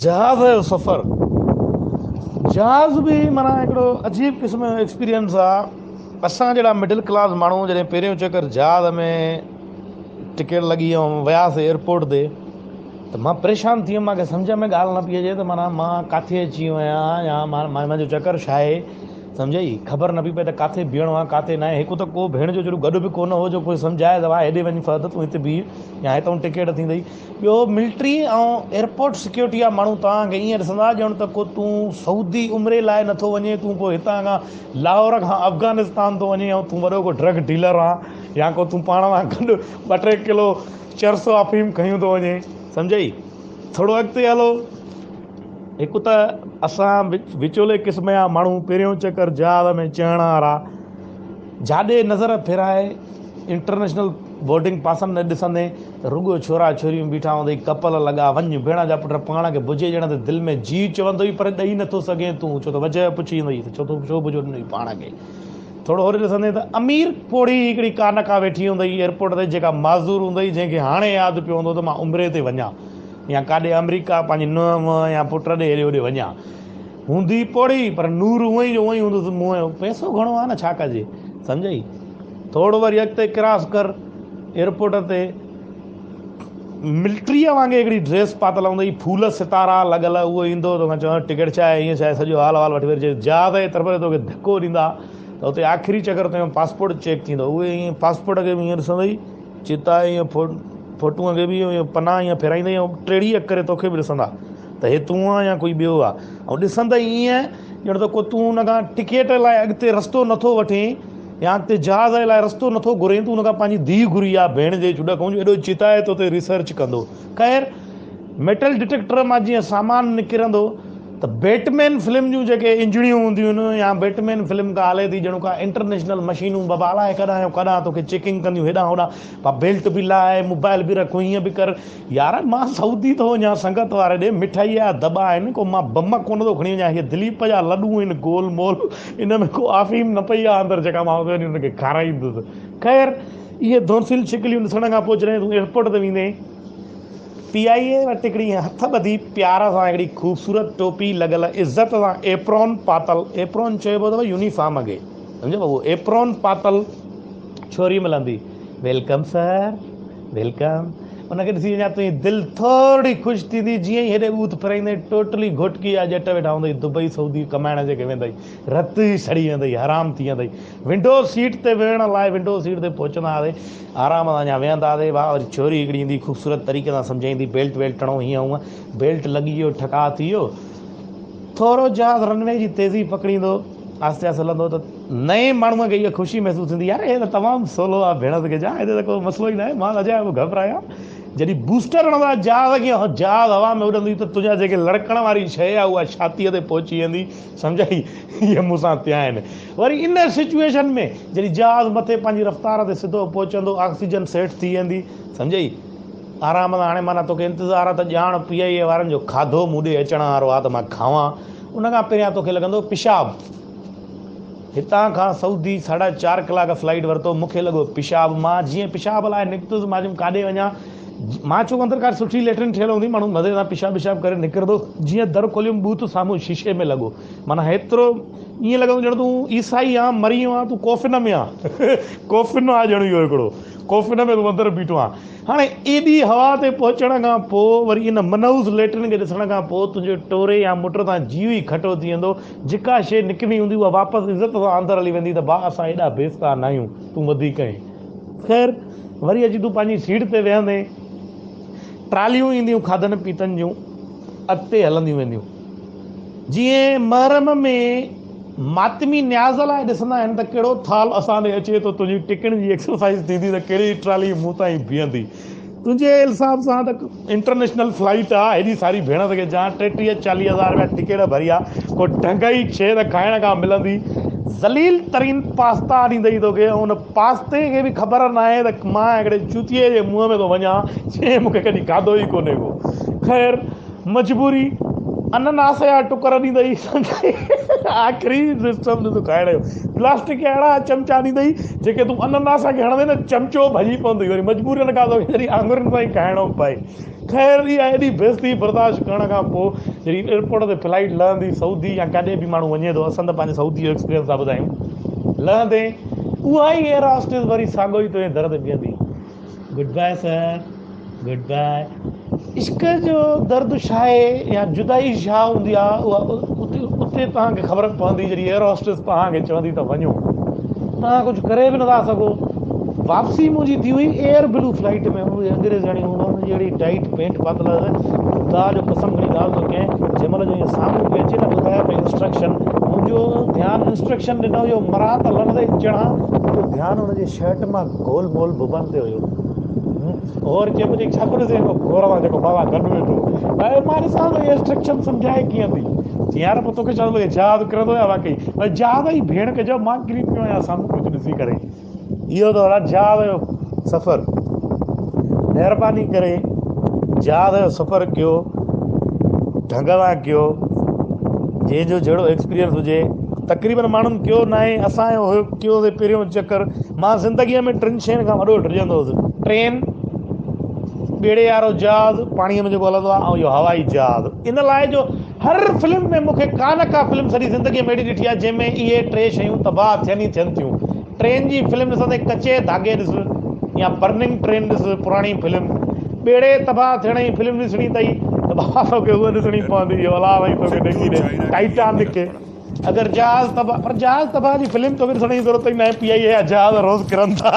جهاز جو سفر، جهاز به معنيٰ هڪڙو عجيب قسم جو ايڪسپيرينس آ. اسان جهڙا مڊل ڪلاس ماڻهو جڏهن پهريون چڪر جهاز ۾ ٽڪيٽ لڳي ۽ وياسي ايئرپورٽ تي ته مان پريشان ٿي ويم. مانکي سمجهه ۾ ڳالهه نه پئي اچي ته معنيٰ مان ڪاٿي اچي ويو آهيان يا منهنجو چڪر ڇا آهي. سمجهئي؟ خبر نه پئي پئي ته ڪاٿي بيهڻو آهي ڪاٿي ناهي. هڪ ته ڪو ڀيڻ جو چريو گڏ به ڪونه هو جو ڪوئي سمجهائي ته ڀاء هيڏي وڃ فهد تون هتي بيهه يا هتئون ٽڪيٽ ٿيندئي. ٻيو ملٽري ۽ ايئرپورٽ سيڪيورٽي جا ماڻهو توهان کي ائين ڏسندا ڄڻ ته ڪو تون سعودي عمري لاء نٿو وڃين، تون ڪو هتان کان لاهور کان افغانستان ٿو وڃين ۽ تون وڏو ڪو ڊرگ ڊيلر آن يا ڪو تون پاڻ سان گڏ ٻه ٽي ڪلو چرس آفيم کنيون ٿو وڃين. سمجهئي؟ ٿورو اڳتي هلو. هڪ ته اسان وچولي قسم جا ماڻهو پهريون چڪر جهاز ۾ چڙهڻ وارا جاڏي نظر ڦيرائي انٽرنيشنل بورڊنگ پاسن ڏي ڏسندين ته رڳو ڇورا ڇوريون بيٺا هوندئي ڪپل لڳا وڃ ڀيڻ جا پٽ پاڻ کي بجي ڄڻ ته دل ۾ جيء چوندوئي پر ڏئي نٿو سگهين تون ڇو ته وجهه پڇي ايندئي ته ڇو ٿو ڇو بجو ڏنئي پاڻ کي ٿورو هوري ڏسندين ته امير پوڙهي هڪڙي ڪا نه ڪا ويٺي هوندئي ايئرپورٽ تي جيڪا معذور هوندئي جنهن کي هاڻي ياد پيو هوندو ته مان عمري تي وڃان يا ڪاڏي آمريڪا پنهنجي نونهن ونهن يا پٽ ڏي هيڏي هوڏي وڃان. هوندي پوڙهي پر نور اونئن ئي جو اونئن ئي هوندس منهن جو. پئسو گهڻو آ نه ڇا ڪجي. سمجهئي. ٿورو وري اڳتي ڪراس ڪر ايئرپورٽ تي ملٽريء وانگي هڪڙي ڊريس پاتل هوندئي ڦول ستارا لڳل اهو ايندو توکان چوندو ٽڪيٽ ڇا آهي هيئن ڇا آهي سڄو حال احوال وٺي وري چئي جهاز جي طرف توکي ڌڪو ڏيندا ته اتي آخري چڪر تنهنجو پاسپورٽ چيڪ ٿيندو اهي ائين پاسپورٽ کي به ائين ڏسندئي چتائي ائين فوٽوء کي به ائين پنا ائين ڦيرائيندئي ۽ ٽيڙي اک ڪري توکي به ڏسندا ته هي تون آن يا ڪوئي ٻيو آ ۽ ڏسندئي ائين ڄڻ ته ڪو تون ان کان ٽڪيٽ لاء اڳتي رستو نٿو وٺين يا اڳتي جهاز لاء رستو نٿو گهرين تون ان کان پنهنجي ڌيء گهري آ ڀيڻ جي چڏ کان جو ايڏو چتائي تو تي ريسرچ ڪندو. خير ميٽل ڊٽيڪٽر مان جيئن سامان نڪرندو ته بيٽ مين فلم جون جيڪي انجڻيون هونديون آهن يا بيٽ مين فلم ڪا هلي ٿي ڄڻ ڪا انٽرنيشنل مشينون بابا الائي ڪڏهن جو ڪڏهن توکي چيڪنگ ڪنديون هيڏانهن هوڏانهن با بيلٽ به لاهه موبائل به رک هيئن به ڪر يار مان سعودي ٿو وڃان سنگت واري ڏي مٺائي جا دٻا آهن ڪو مان بم ڪونه ٿو کڻي وڃان هي دليپ جا لڏون آهن گول مول ان ۾ ڪو آفيم نه پئي آهي اندر جيڪا مان اتي وڃي ان کي کارائيندس خير اهي ڌونسيل شڪليون ڏسڻ کان پوء جڏهن تون ايئرپورٽ تي ويندين پي آء اي وٽ هڪڙي هٿ ٻڌي پيار سان هڪڙي خوبصورت ٽوپي لڳل عزت سان ايپرون پاتل، ايپرون چئبو اٿو يونيفارم کي، سمجهيو اهو ايپرون پاتل ڇوري ملندي، welcome sir welcome, ان کي ڏسي اڃا تنهنجي دل ٿورڙي خوش ٿيندي، جيئن ئي هيڏي ٻوٿ ڦرائيندين ٽوٽلي گهوٽڪي جا ڄٽ ويٺا هوندئي دبئي سعودي ڪمائڻ جيڪي ويندئي رت ئي سڙي ويندئي حرام ٿي ويندئي ونڊو سيٽ تي ويهڻ لاء ونڊو سيٽ تي پهچندا هئاسين آرام سان اڃا ويهندا هئاسين واهه وري ڇوري هڪڙي ايندي خوبصورت طريقي سان سمجهائيندي بيلٽ ويلٽ هڻو هيئن هونئن بيلٽ لڳي ويو ٺڪاء ٿي ويو ٿورو جهاز رن وي جي تيزي پڪڙيندو آهستي آهستي هلندو ته نئين ماڻهوء کي اها خوشي محسوس ٿيندي يار هي ته تمام سولو آهي ڀيڻس کي جا هتي ته ڪو مسئلو ئي ناهي مان ته اجايو گهٻرايان جڏهن بوسٽر هڻندا جهاز کي جهاز هوا ۾ اڏندي ته تنهنجا جيڪي لڙڪڻ واري شيء آهي اها ڇاتيء تي پهچي ويندي سمجهائي اهي مون سان ٿيا آهن. وري ان سچوئيشن ۾ جڏهن جهاز مٿي پنهنجي رفتار تي سڌو پهچندو آڪسيجن سيٽ ٿي ويندي سمجهئي آرام سان هاڻي معنيٰ توکي انتظار آهي ته ڄاڻ پي آء اي وارن جو کاڌو مون ڏي اچڻ وارو آهي ته مان کاوان ان کان پهريان توکي لڳندو پيشاب هتان کان سعودي ساڍا چار ڪلاڪ فلائيٽ ورتو مون کي لڳو پيشاب مان جيئن پيشاب لاء نڪتس مان چيم ڪاڏي وڃان مان چيو اندر ڪا سٺي ليٽرين ٺهيل هوندي ماڻهو مزي سان پيشاب ويشاب ڪري نڪرندو جيئن در کوليم ٻوٿ سامهون شيشي ۾ لڳو معنيٰ هيترو ائين لڳندو ڄڻ تون عيسائي آن مري ويو آن تون ڪوفن ۾ آن ڪوفن آ ڄڻ اهو هڪڙو ڪوفن ۾ تون اندر بيٺو آن هاڻي ايڏي هوا تي پهچڻ کان پوء وري ان منحوس ليٽرين کي ڏسڻ کان پوء تنهنجو ٽوري يا مٽ تان جيء ئي کٽو ٿي ويندو جيڪا شيء نڪرڻي هوندي اها واپس عزت سان اندر هلي ويندي ته ڀاء اسان ايڏا بيستا ناهيون تون وڌيڪ آهين خير وري اچي تون پنهنجي سيٽ تي ويهندين، ٽراليون اينديون کاڌن پيتن جون، اڳتي هلنديون وينديون. جيئن محرم ۾ ماتمي نياز لاء ڏسندا آهن ته ڪهڙو ٿال اسان ڏي اچي ٿو، تنهنجي ٽڪڻ جي ايڪسرسائيز ٿيندي ته ڪهڙي ٽرالي مون تائين بيهندي. تنهنجي حساب سان ته انٽرنيشنل فلائيٽ آ، هيڏي ساري ڀيڻس کي جان ٽيٽيهه چاليهه هزار رپيا ٽڪيٽ ڀري آ، ڪو ڍنگئي شيء ته کائڻ کان ملندي. ذليل ترين پاستا ڏيندئي توکي ۽ ان پاستي کي به خبر ناهي ته مان هڪڙي چوتيي جي منهن ۾ ٿو وڃان جنهن مون کي ڪڏهن کاڌو ئي ڪونهي ڪو. خير مجبوري انناس جا ٽڪر ڏيندئي آخري سسٽم ڏس کائڻ جو پلاسٽڪ جا اهڙا چمچا ڏيندئي جيڪي تون انناس کي هڻندين نه چمچو ڀڄي پوندئي وري مجبورين کان توکي جڏهن آڱرين سان ئي کائڻو پئي. خير اها ايڏي بيعزتي برداشت ڪرڻ کان پوء جڏهن ايئرپورٽ تي فلائيٽ لهندي سعودي يا ڪاڏي به ماڻهو وڃي ٿو اسان ته پنهنجي سعودي جو ايڪسپيرينس ٿا ٻڌايون لهندي اها ئي ايئر هوسٽس وري ساڳو ئي تنهنجي در تي بيهندي گڊ باء سر گڊ باء عشق جو درد ڇا آهي يا جدائي ڇا هوندي آهي اها اتي اتي توهان کي خبر پوندي جڏهن ايئر هوسٽس توهان کي چوندي ته وڃو توهان ڪجهه ڪري به نٿا سگهو واپسي منهنجي ٿي هئي ايئر بلو فلائيٽ ۾ اهي انگريزياڻي هن جي اهڙي ٽائيٽ پينٽ پاتل هئس خدا جو قسم کڻي ڳالهه ٿو ڪيان جنهن مهل جو ائين سامهون پئي اچي نه ٻڌايا پئي انسٽرڪشن منهنجو ڌيان انسٽرڪشن ڏنو جو مران ته لهندي چڙهان منهنجو ڌيان هن جي شرٽ مان گول مول ڀڀن تي هيو. غور ڪيم چي ڇا ٿو ڏسين غور سان جيڪو مان سان گڏ ويٺو هو مان ڏسان ٿو هي انسٽرڪشن سمجهائي ڪيئن ٿي. چي يار پوء توکي ڇا ٿو لڳي جهاز ڪرندو يا واقعي جهاز جي ڀيڻ کي چيو مان ڪري پيو آهيان سامهون ڪجهه ڏسي ڪري. اهو ته ڀلا جهاز جو سفر. مهرباني ڪري جهاز جو سفر ڪيو ڍنگ سان ڪيو جنهن جو جهڙو ايڪسپيرينس هجي تقريبن ماڻهن ڪيو ناهي اسان جو هيو ڪيو سي پهريون چڪر مان زندگيء ۾ ٽن شين کان وڏو ڊڄندو هوس ٽرين ٻيڙي وارو جهاز پاڻيء ۾ جيڪو هلندو آهي ۽ اهو هوائي جهاز ان لاء جو هر فلم ۾ مون کي ڪا نه ڪا فلم سڄي زندگيء ۾ اهڙي ڏٺي آهي جنهن ۾ اهي ٽي شيون تباهه ٿين ئي ٿين ٿيون ٽرين جي فلم ڏسندي ڪچي ڌاڳي ڏس يا برننگ ٽرين ڏس پراڻي فلم ٻيڙي تباهه ٿيڻ جي فلم ڏسڻي اٿئي ته بابا توکي اها ڏسڻي پوندي اهو الله سائين توکي ڏيکي ڏي ٽائيٽانڪ اگر جهاز تباهه پر جهاز تباهه جي فلم توکي ڏسڻ جي ضرورت ئي ناهي پي آئي اي جا جهاز روز ڪرن ٿا.